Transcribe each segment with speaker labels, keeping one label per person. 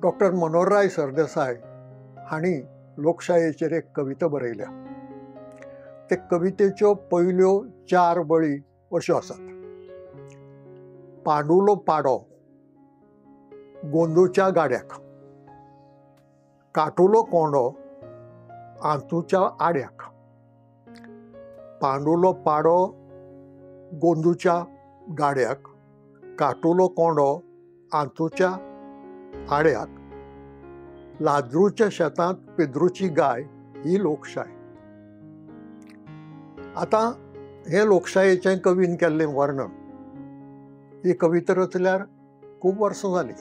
Speaker 1: Doctor Manoharrai Sardesai हांणी लोकशायेचेर एक कविता बरयल्या. ते कवितेच्यो पयल्यो चार वळी अश्यो आसात. पांडुलो पाडो गोंदूच्या गाड्याक, काटुलो कोंडो आंतूच्या आड्याक. पांडुलो पाडो गोंदूच्या गाड्याक, काटुलो कोंडो आंतूच्या आड्याक, लाद्रूच्या शेतांत पेद्रूची गाय ही लोकशाय. आतां हें लोकशायेचें कवीन केल्लें वर्णन. ही कविता रचल्यार खूब वर्सां जालीं.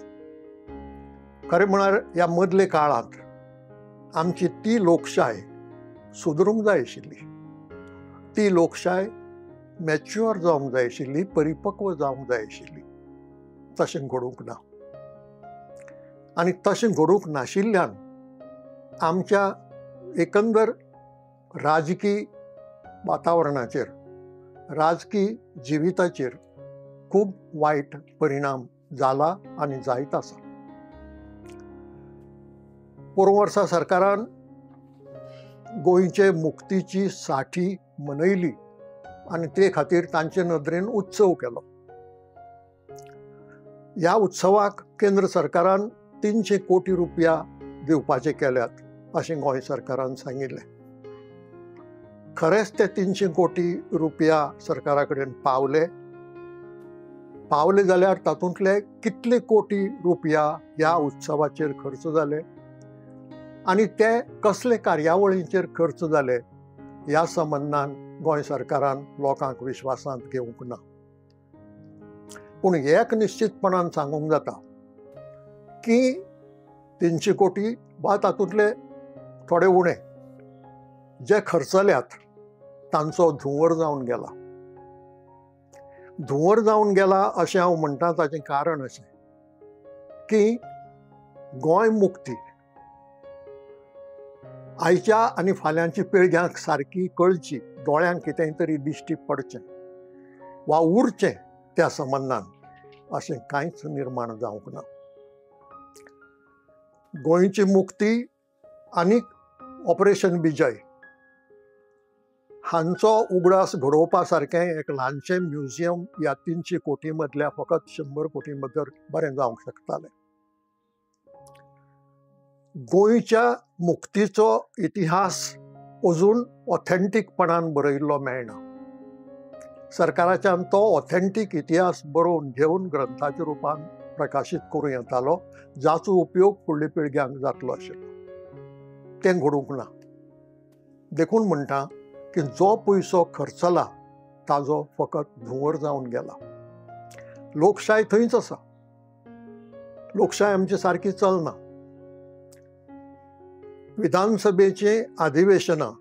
Speaker 1: खरें म्हळ्यार ह्या मदले काळांत आमची ती लोकशाय सुदरूंक जाय आशिल्ली, ती लोकशाय मॅच्युअर जावंक जाय आशिल्ली, परिपक्व जावंक जाय आशिल्ली. तशें घडूंक ना आनी तशें घडूंक नाशिल्ल्यान आमच्या एकंदर राजकी वातावरणाचेर, राजकी जिविताचेर खूब वायट परिणाम जाला आनी जायत आसा. पोरूं वर्सा सरकारान गोंयचे मुक्तीची साठी मनयली आनी ते खातीर तांचे नदरेन उत्सव केलो. ह्या उत्सवाक केंद्र सरकारान 300 कोटी रुपया दिवपाचे केल्यात अशें गोंय सरकारान सांगिल्लें. खरेंच ते 300 कोटी रुपया सरकारा कडेन पावले? पावले जाल्यार तातूंतले कितले कोटी रुपया ह्या उत्सवाचेर खर्च जाले आनी ते कसले कार्यावळींचेर खर्च जाले ह्या संबंदान गोंय सरकारान लोकांक विश्वासांत घेवंक ना. पूण एक निश्चितपणान सांगूंक जाता की 300 कोटी वा तातूंतले थोडे उणे जे खर्चल्यात तांचो धुंवर जावन गेला. धुंवर जावन गेला अशें हांव म्हणटा ताचें कारण अशें की गोंय मुक्ती आयच्या आनी फाल्यांच्या पिळग्यांक सारकी कळची, दोळ्यांक कितेंय तरी दिश्टी पडचें वा उरचें त्या संबंदान अशें कांयच निर्माण जावंक ना. गोंयची मुक्ती आनी ऑपरेशन विजय हांचो उगडास घडोवपा सारकें एक ल्हानशें म्युझियम ह्या 300 कोटी मदल्या फकत 100 कोटी भितर बरें जावंक शकतालें. गोंयच्या मुक्तीचो इतिहास अजून ऑथेंटीकपणान बरयिल्लो मेळना. सरकाराच्यान तो ऑथेंटीक इतिहास बरोवन घेवन ग्रंथाच्या रुपान प्रकाशीत करूं येतालो, जाचो उपयोग फुडल्या पिळग्यांक जातलो आशिल्लो. तें घडूंक ना. देखून म्हणटा की जो पयसो खर्चला ताजो फकत धुंवर जावन गेला. लोकशाय थंयच आसा. लोकशाय आमची सारकी चलना. विधानसभेचीं अधिवेशनां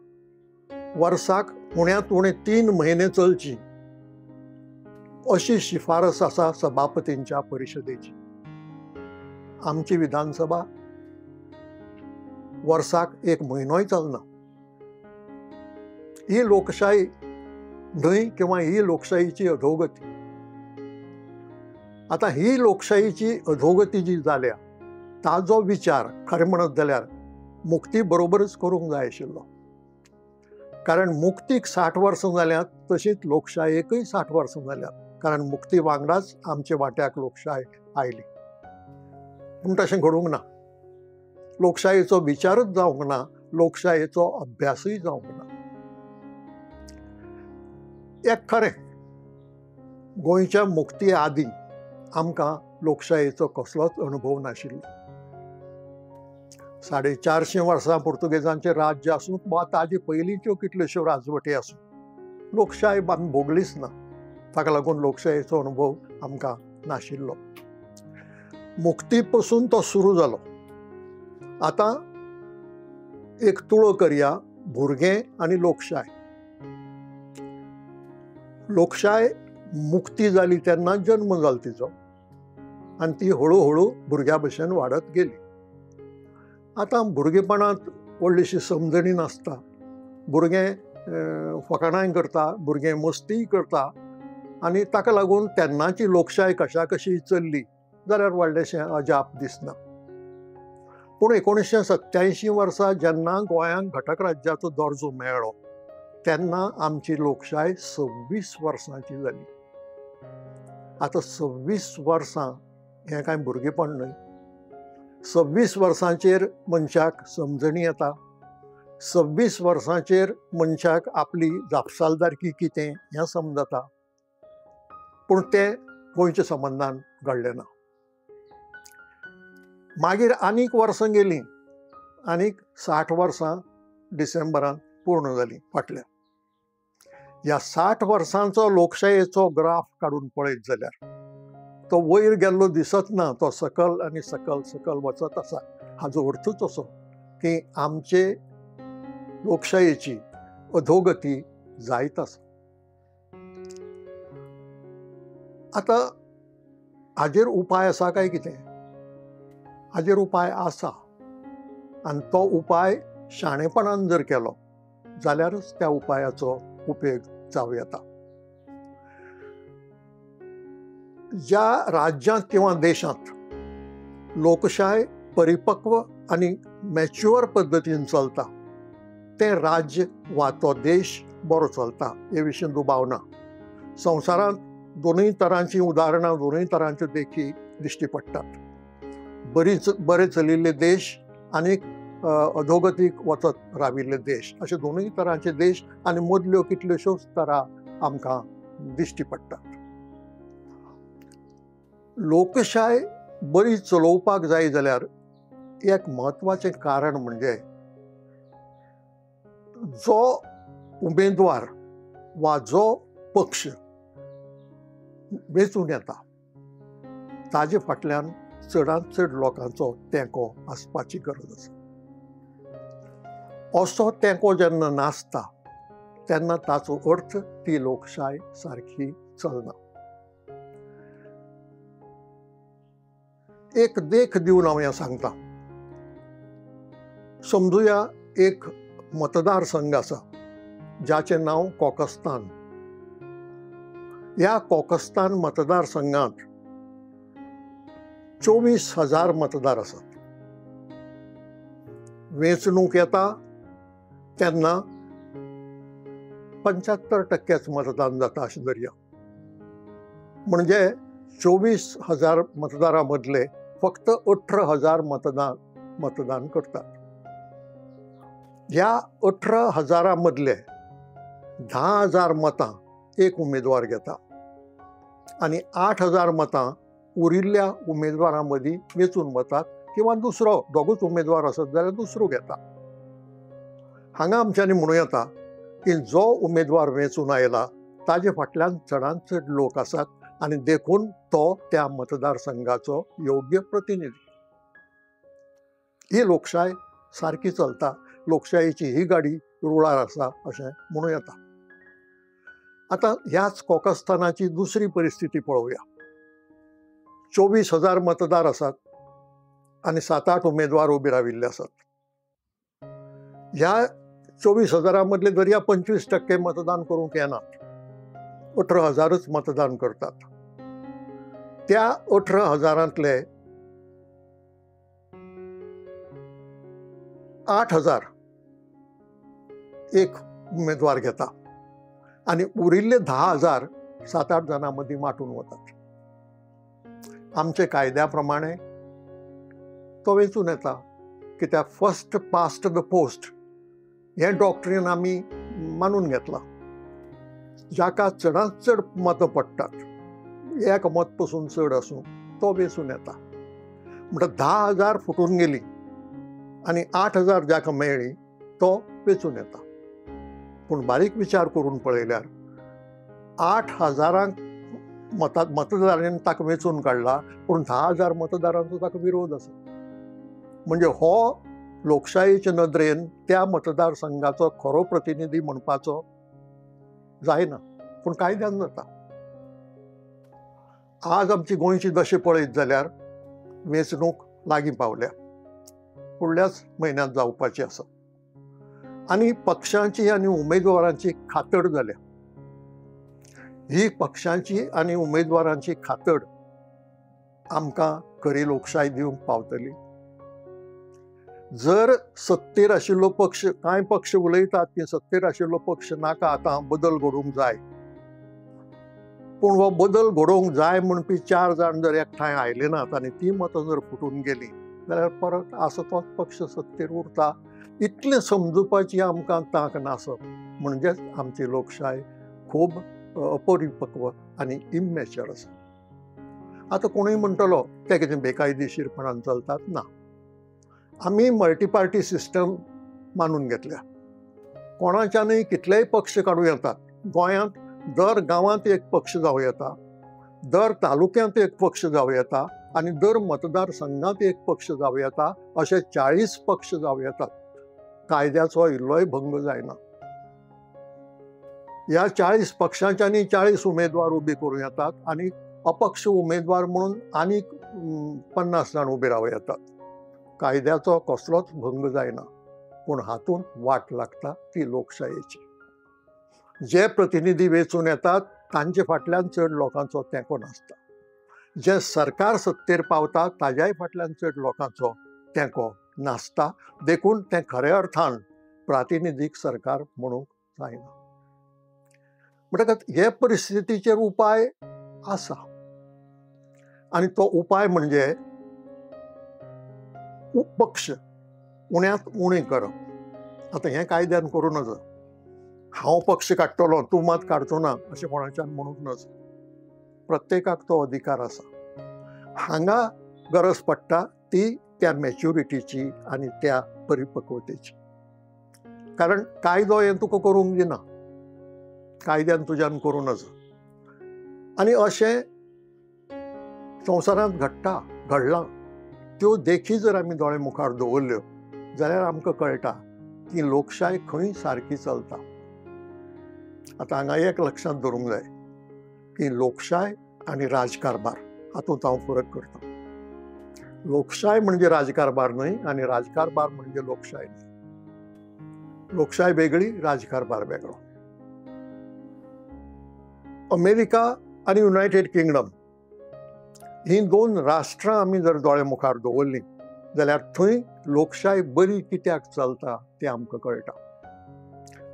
Speaker 1: वर्साक उण्यांत उणें 3 म्हयने चलचीं अशी शिफारस आसा सभापतींच्या परिशदेची. आमची विधानसभा वर्साक 1 म्हयनोय चलना. ही लोकशाही न्हय किंवा ही लोकशाहीची अधोगती. आतां ही लोकशाहीची अधोगती जी जाल्या ताजो विचार खरें म्हणत जाल्यार मुक्ती बरोबरच करूंक जाय आशिल्लो. कारण मुक्तीक 60 वर्सां जाल्यात तशीच लोकशायेकय 60 वर्सां जाल्यात. कारण मुक्ती वांगडाच आमच्या वांट्याक लोकशाय आयली. पूण तशें घडूंक ना. लोकशायेचो विचारच जावंक ना, लोकशायेचो अभ्यासूय जावंक ना. एक खरें, गोंयच्या मुक्ती आदीं आमकां लोकशायेचो कसलोच अणभव नाशिल्लो. 450 वर्सां पुर्तुगेजांचें राज्य आसूं वा ताजे पयलींच्यो कितल्योश्यो राजवटी आसूं, लोकशाय आमी भोगलीच ना. ताका लागून लोकशायेचो अणभव आमकां नाशिल्लो. मुक्ती पसून तो सुरू जालो. आतां एक तुळो करया भुरगें आनी लोकशाय. लोकशाय मुक्ती जाली तेन्ना जन्म जालो तिचो आनी ती हळूहळू भुरग्या भशेन वाडत गेली. आतां भुरगेपणांत व्हडलीशी समजणी नासता, भुरगें फकाणांय करता, भुरगें मस्तीय करता आनी ताका लागून तेन्नाची लोकशाय कशा कशी चल्ली जाल्यार व्हडलेशें अजाप दिसना. पूण 1987 वर्सा जेन्ना गोंयांक घटक राज्याचो दर्जो मेळ्ळो तेन्ना आमची लोकशाय 26 वर्सांची जाली. आतां 26 वर्सां हें कांय भुरगेपण न्हय. 26 वर्सांचेर मनशाक समजणी येता, 26 वर्सांचेर मनशाक आपली जापसालदारकी कितें हें समजता. पूण तें गोंयच्या संबंदान घडलें ना. मागीर आनीक वर्सां गेलीं, आनीक 60 वर्सां डिसेंबरांत पूर्ण जालीं फाटल्या. ह्या 60 वर्सांचो लोकशायेचो ग्राफ काडून पळयत जाल्यार तो वयर गेल्लो दिसत ना, तो सकल आनी सकल सकल वचत आसा. हाजो अर्थूच असो की आमचे लोकशायेची अधोगती जायत आसा. आतां हाजेर उपाय आसा काय कितें? हाजेर उपाय आसा आनी तो उपाय शाणेपणान जर केलो जाल्यारच त्या उपायाचो उपेग जावं येता. ज्या राज्यांत किंवा देशांत लोकशाय परिपक्व आनी मॅच्युअर पद्दतीन चलता तें राज्य वा तो देश बरो चलता हे विशीं दुबाव ना. संवसारांत दोनूय तरांचीं उदाहरणां, दोनूय तरांच्यो देखी दिश्टी पडटात. बरे चलिल्ले देश आनी अधोगतीक वचत राविल्ले देश, अशे दोनूय तरांचे देश आनी मदल्यो कितल्योश्योच तरा आमकां दिश्टी पडटात. लोकशाय बरी चलोवपाक जाय जाल्यार एक म्हत्वाचें कारण म्हणजे जो उमेदवार वा जो पक्ष वेंचून येता ताजे फाटल्यान चडांत चड लोकांचो तेंको आसपाची गरज आसा. असो तेंको जेन्ना नासता तेन्ना ताचो अर्थ ती लोकशाय सारकी चलना. एक देख दिवन हांव हें सांगता. समजुया एक मतदारसंघ आसा जाचें नांव कोकस्तान. ह्या कोकस्तान मतदारसंघांत 24,000 मतदार आसात. वेंचणूक येता तेन्ना 75% मतदान जाता अशें धरया. म्हणजे 24,000 मतदारां मदले फक्त 18,000 मतदान करतात. ह्या 18,000 मदले 10,000 मतां एक उमेदवार घेता आनी 8,000 मतां उरिल्ल्या उमेदवारां मदीं वेंचून वतात किंवा दुसरो दोगूच उमेदवार आसत जाल्यार दुसरो घेता. हांगा आमच्यांनी म्हणूं येता की जो उमेदवार वेंचून आयला ताजे फाटल्यान चडांत चड लोक आसात आनी देखून तो त्या मतदारसंघाचो योग्य प्रतिनिधी. ही लोकशाय सारकी चलता, लोकशायेची ही गाडी रुळार आसा अशें म्हणूं येता. आतां ह्याच कोकस्तानाची दुसरी परिस्थिती पळोवया. 24,000 मतदार आसात आनी 7-8 उमेदवार उबे राविल्ले आसात. ह्या 24,000 मदले दर्या 25% मतदान करूंक येनात, 18,000च मतदान करतात. त्या 18,000तले 8,000 एक उमेदवार घेता आनी उरिल्ले 10,000 7-8 जाणां मदीं वांटून वतात. आमचे कायद्या प्रमाणे तो वेंचून येता कित्याक फर्स्ट पास्ट the post हें डॉक्ट्रीन आमी मानून घेतलां. जाका चडांत चड मतां पडटात, एक मत पसून चड आसूं, तो वेंचून येता. म्हणटा 10,000 फुटून गेली आनी 8,000 जाका मेळ्ळी तो वेंचून येता. पूण बारीक विचार करून पळयल्यार 8,000 मतदारांनी ताका वेंचून काडला, पूण 10,000 मतदारांचो ताका विरोध आसा. म्हणजे हो लोकशायेचे नदरेन त्या मतदारसंघाचो खरो प्रतिनिधी म्हणपाचो जायना, पूण कायद्यान जाता. आज आमची गोंयची दशा पळयत जाल्यार वेंचणूक लागीं पावल्या, फुडल्याच म्हयन्यांत जावपाची आसा आनी पक्षांची आनी उमेदवारांची खातड जाल्या. ही पक्षांची आनी उमेदवारांची खातड आमकां खरी लोकशाय दिवंक पावतली? जर सत्तेर आशिल्लो पक्ष, कांय पक्ष उलयतात की सत्तेर आशिल्लो पक्ष नाका, आतां बदल घडोवंक जाय, पूण हो बदल घडोवंक जाय म्हणपी 4 जाण जर एकठांय आयले नात आनी ती मतां जर फुटून गेली जाल्यार परत आसा तोच पक्ष सत्तेर उरता. इतलें समजुपाची आमकां तांक नासप म्हणजेच आमची लोकशाय खूब अपरिपक्व आनी इमॅच्युअर आसा. आतां कोणूय म्हणटलो ते कितें बेकायदेशीरपणान चलतात, ना, आमी मल्टीपार्टी सिस्टम मानून घेतल्या. कोणाच्यानूय कितलेय पक्ष काडूं येतात. गोंयांत दर गांवांत एक पक्ष जावं येता, दर तालुक्यांत एक पक्ष जावं येता आनी दर मतदारसंघांत एक पक्ष जावं येता. अशे 40 पक्ष जावं येतात. कायद्याचो इल्लोय भंग जायना. ह्या 40 पक्षांच्यांनी 40 उमेदवार उबे करूं येतात आनी अपक्ष उमेदवार म्हणून आनीक 50 जाण उबे रावं येतात. कायद्याचो कसलोच भंग जायना, पूण हातूंत वाट लागता ती लोकशायेची. जे प्रतिनिधी वेंचून येतात तांचे फाटल्यान चड लोकांचो तेंको नासता, जे सरकार सत्तेर पावता ताज्याय फाटल्यान चड लोकांचो तेंको नासता. देखून तें खऱ्या अर्थान प्रातिनिधीक सरकार म्हणूंक जायना. म्हणटकच हे परिस्थितीचेर उपाय आसा आनी तो उपाय म्हणजे पक्ष उण्यांत उणें करप. आतां हें कायद्यान करूं नजो. हांव पक्ष काडटलो, तूं मात काडचो ना अशें कोणाच्यान म्हणूंक नजो. प्रत्येकाक तो अधिकार आसा. हांगा गरज पडटा ती त्या मॅच्युरिटीची आनी त्या परिपक्वतेची. कारण कायदो हें तुका करूंक दिना, कायद्यान तुज्यान करूं नजो. आनी अशें संवसारांत घडटा, घडलां. त्यो देखी जर आमी दोळे मुखार दवरल्यो जाल्यार आमकां कळटा की लोकशाय खंय सारकी चलता. आतां हांगा एक लक्षांत दवरूंक जाय की लोकशाय आनी राजकारभार हातूंत हांव फरक करता. लोकशाय म्हणजे राजकारभार न्हय आनी राजकारभार म्हणजे लोकशाय न्हय. लोकशाय वेगळी, राजकारभार वेगळो. अमेरिका आनी युनायटेड किंगडम ही 2 राष्ट्रां आमी जर दोळे मुखार दवरलीं जाल्यार थंय लोकशाय बरी कित्याक चलता तें आमकां कळटा.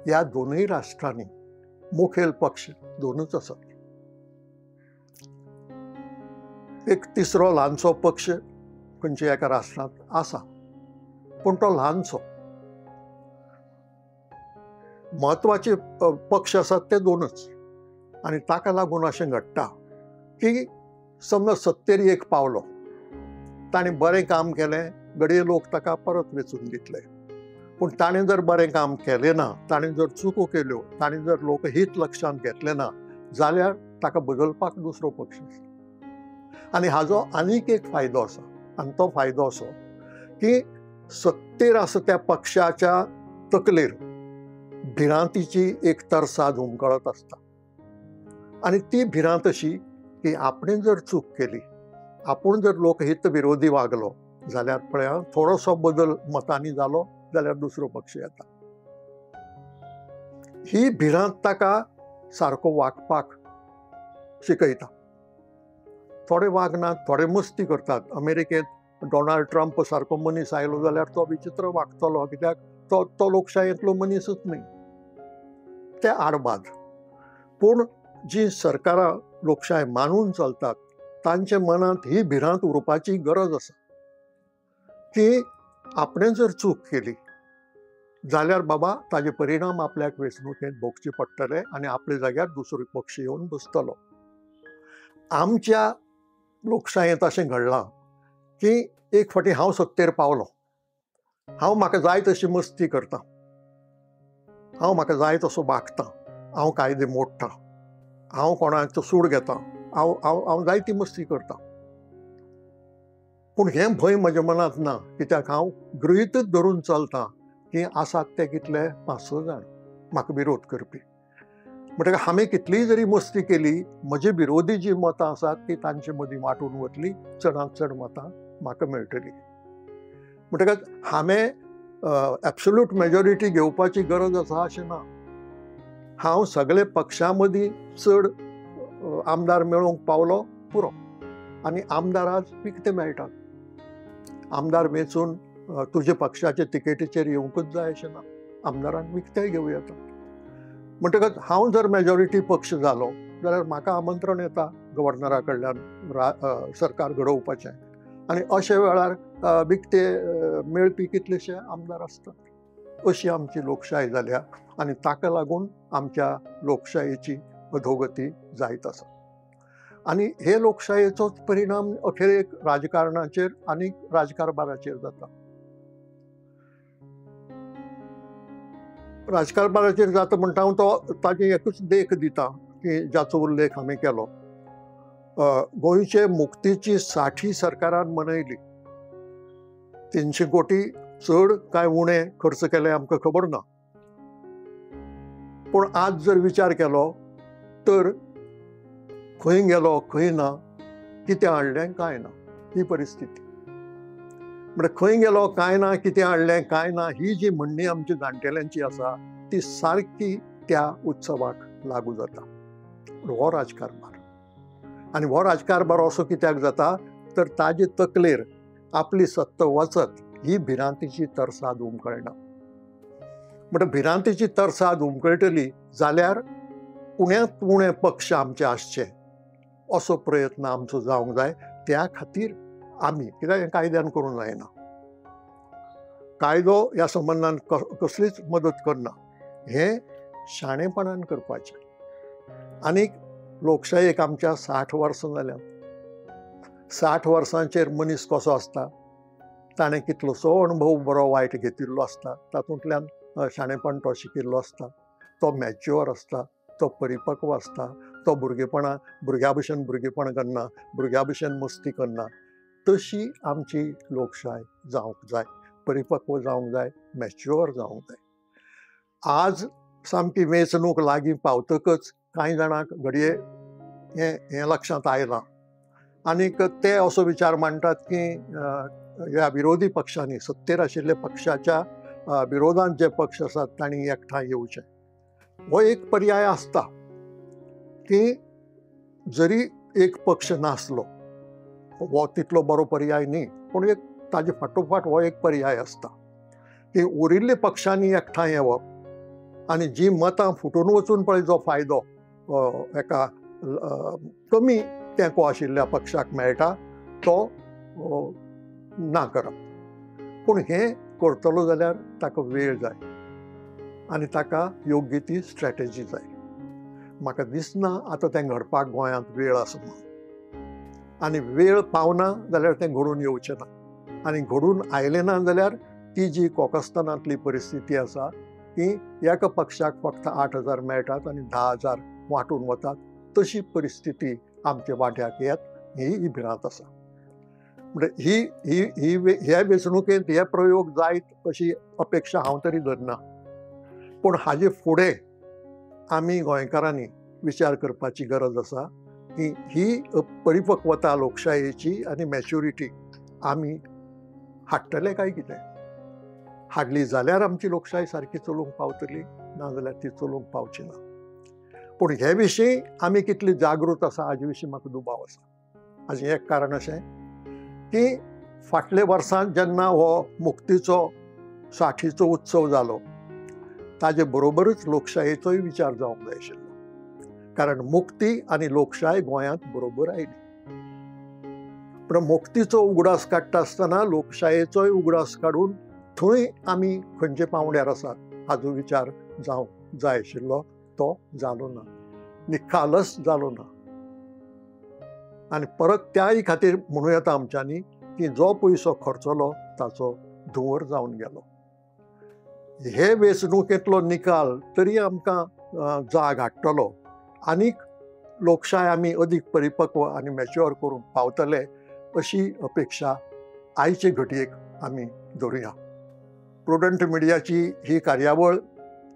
Speaker 1: ह्या दोनूय राष्ट्रांनी मुखेल पक्ष 2च आसात. एक तिसरो ल्हानसो पक्ष खंयच्या एका राष्ट्रांत आसा, पूण तो ल्हानसो. म्हत्वाचे पक्ष आसात ते 2च. आनी ताका लागून अशें घडटा की समज सत्तेर एक पावलो, ताणें बरें काम केलें, घडये लोक ताका परत वेंचून दितले. पूण ताणें जर बरें काम केलें ना, ताणें जर चुको केल्यो, ताणें जर लोकहीत लक्षांत घेतलें ना जाल्यार ताका बदलपाक दुसरो पक्ष आसा. आनी हाजो आनीक एक फायदो आसा, आनी तो फायदो असो की सत्तेर आसा त्या पक्षाच्या तकलेर भिरांतीची एक तरसाद हुमकळत आसता. आनी ती भिरांत अशी की आपणें जर चूक केली, आपूण जर लोकहित विरोधी वागलो जाल्यार पळया थोडोसो बदल मतांनी जालो जाल्यार दुसरो पक्ष येता. ही भिरांत ताका सारको वागपाक शिकयता. थोडे वागनात, थोडे मस्ती करतात. अमेरिकेंत डोनाल्ड ट्रम्प सारको मनीस आयलो जाल्यार तो विचित्र वागतलो, कित्याक तो तो लोकशायेंतलो मनीसूच न्हय. ते आडवाद. पूण जी सरकारां लोकशाय मानून चलतात तांच्या मनांत ही भिरांत उरपाची गरज आसा की आपणें जर चूक केली जाल्यार बाबा ताजे परिणाम आपल्याक वेंचणुकेंत भोगचे पडटले आनी आपल्या जाग्यार दुसरो पक्ष येवन बसतलो. आमच्या लोकशायेंत अशें घडलां की एक फावटी हांव सत्तेर पावलो, हांव म्हाका जाय तशी मस्ती करता, हांव म्हाका जाय तसो वागता, हांव कायदे मोडटा, हांव कोणाचो सूड घेता, हांव हांव हांव जायती मस्ती करता. पूण हें भंय म्हज्या मनांत ना, कित्याक हांव गृहीतच धरून चलतां की आसात ते कितले 5-6 जाण म्हाका विरोध करपी. म्हणटकच हांवें कितलीय जरी मस्ती केली, म्हजे विरोधी जी मतां आसात ती तांचे मदीं वांटून वतली, चडांत चड मतां म्हाका मेळटली. म्हणटकच हांवें एब्सोल्यूट मेजॉरिटी घेवपाची गरज आसा अशें ना. हांव सगळे पक्षां मदीं चड आमदार मेळोवंक पावलो पुरो. आनी आमदार आज विकते मेळटात. आमदार वेंचून तुजे पक्षाचे तिकेटीचेर येवंकूच जाय अशें ना, आमदारांक विकतेय घेवं येता. म्हणटकच हांव जर मेजॉरिटी पक्ष जालो जाल्यार म्हाका आमंत्रण येता गव्हर्नरा कडल्यान सरकार घडोवपाचें, आनी अशे वेळार विकते मेळपी कितलेशे आमदार आसतात. अशी आमची लोकशाय जाल्या आनी ताका लागून आमच्या लोकशायेची अधोगती जायत आसा. आनी हे लोकशायेचोच परिणाम अखेरेक राजकारणाचेर आनी राजकारभाराचेर जाता. राजकारभाराचेर जाता म्हणटा हांव तो ताजी एकूच देख दिता की जाचो उल्लेख आमी केलो. गोंयचे मुक्तीची 60 सरकारान मनयली. 300 कोटी चड काय उणे खर्च केले आमकां खबर ना, पूण आज जर विचार केलो तर खंय गेलो खंय ना, कितें हाडलें कांय ना, ही परिस्थिती. म्हळ्यार खंय गेलो कांय ना, कितें हाडलें कांय ना, ही जी म्हणणी आमची जाणटेल्यांची आसा ती सारकी त्या उत्सवाक लागू जाता. हो राजकारभार. आनी हो राजकारभार असो कित्याक जाता तर ताजे तकलेर आपली सत्ता वचत ही भिरांतीची तरसाद उमकळना. म्हणटा भिरांतीची तरसाद उमकळटली जाल्यार उण्यांत उणे पक्ष आमचे आसचे असो प्रयत्न आमचो जावंक जाय. त्या खातीर आमी कित्याक हें कायद्यान करूंक जायना, कायदो ह्या संबंदान कसलीच मदत करना, हें शाणेपणान करपाचें. आनीक लोकशायेक आमच्या 60 वर्सां जाल्यात. 60 वर्सांचेर मनीस कसो आसता, ताणें कितलोसो अणभव बरो वायट घेतिल्लो आसता, तातूंतल्यान शाणेपण तो शिकिल्लो आसता, तो मॅच्युअर आसता, तो परिपक्व आसता, तो भुरगेपणा भुरग्या भशेन भुरगेपण करना, भुरग्या भशेन मस्ती करना. तशी आमची लोकशाय जावंक जाय, परिपक्व जावंक जाय, मॅच्युअर जावंक जाय. आज सामकी वेंचणूक लागीं पावतकच कांय जाणांक घडये हें लक्षांत आयलां आनीक ते असो विचार मांडटात की ह्या विरोधी पक्षांनी, सत्तेर आशिल्ल्या पक्षाच्या विरोधांत जे पक्ष आसात तांणी एकठांय येवचें. हो एक पर्याय आसता की जरी एक पक्ष नासलो हो तितलो बरो पर्याय न्ही, पूण एक ताजे फाटोफाट हो एक पर्याय आसता की उरिल्ल्या पक्षांनी एकठांय येवप आनी जी मतां फुटून वचून पळय जो फायदो एका कमी तेंको आशिल्ल्या पक्षाक मेळटा तो ना करप. पूण हें करतलो जाल्यार ताका वेळ जाय आनी ताका योग्य ती स्ट्रॅटेजी जाय. म्हाका दिसना आतां तें घडपाक गोंयांत वेळ आसा म्हणून, आनी वेळ पावना जाल्यार तें घडून येवचें ना, आनी घडून आयलें ना जाल्यार ती जी कोकस्तानांतली परिस्थिती आसा की एका पक्षाक फक्त 8,000 मेळटात आनी 10,000 वांटून वतात, तशी परिस्थिती आमच्या वांट्याक येत ही भिरांत आसा. म्हणजे ही ही ही ह्या वेंचणुकेंत हे प्रयोग जायत अशी अपेक्षा हांव तरी धरना, पूण हाजे फुडें आमी गोंयकारांनी विचार करपाची गरज आसा की ही परिपक्वता लोकशायेची आनी मॅच्युरिटी आमी हाडटले काय कितें. हाडली जाल्यार आमची लोकशाय सारकी चलूंक पावतली, ना जाल्यार ती चलूंक पावची ना. पूण हे विशीं आमी कितली जागृत आसा हाजे विशीं म्हाका दुबाव आसा. हाजें एक कारण अशें की फाटल्या वर्सांत जेन्ना हो मुक्तीचो 60चो उत्सव जालो ताजे बरोबरच लोकशायेचोय विचार जावंक जाय आशिल्लो, कारण मुक्ती आनी लोकशाय गोंयांत बरोबर आयली. पूण मुक्तीचो उगडास काडटा आसतना लोकशायेचोय उगडास काडून थंय आमी खंयच्या पांवड्यार आसात हाजो विचार जावंक जाय आशिल्लो, तो जालो ना, निखालस जालो ना. आनी परत त्याय खातीर म्हणूं येता आमच्यांनी की जो पयसो खर्चलो ताचो धुंवर जावन गेलो. हे वेंचणुकेंतलो निकाल तरी आमकां जाग हाडटलो आनीक लोकशाय आमी अदीक परिपक्व आनी मॅच्युअर करूंक पावतले अशी अपेक्षा आयचे घटयेक आमी धरुया. प्रुडंट मिडियाची ही कार्यावळ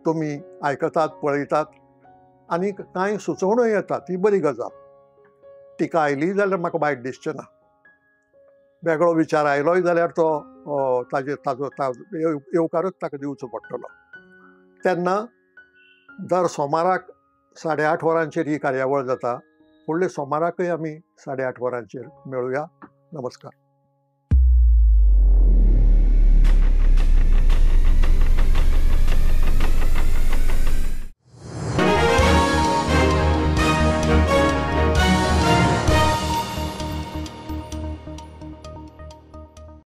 Speaker 1: तुमी आयकतात, पळयतात आनी कांय सुचोवण्यो येतात, ही बरी गजाल. टिका आयली जाल्यार म्हाका वायट दिसचें ना, वेगळो विचार आयलोय जाल्यार तो ताजे ताजो येवकारच ताका दिवचो पडटलो. तेन्ना दर सोमाराक 8:30 वरांचेर ही कार्यावळ जाता. फुडल्या सोमाराकय आमी 8:30 वरांचेर मेळुया. नमस्कार.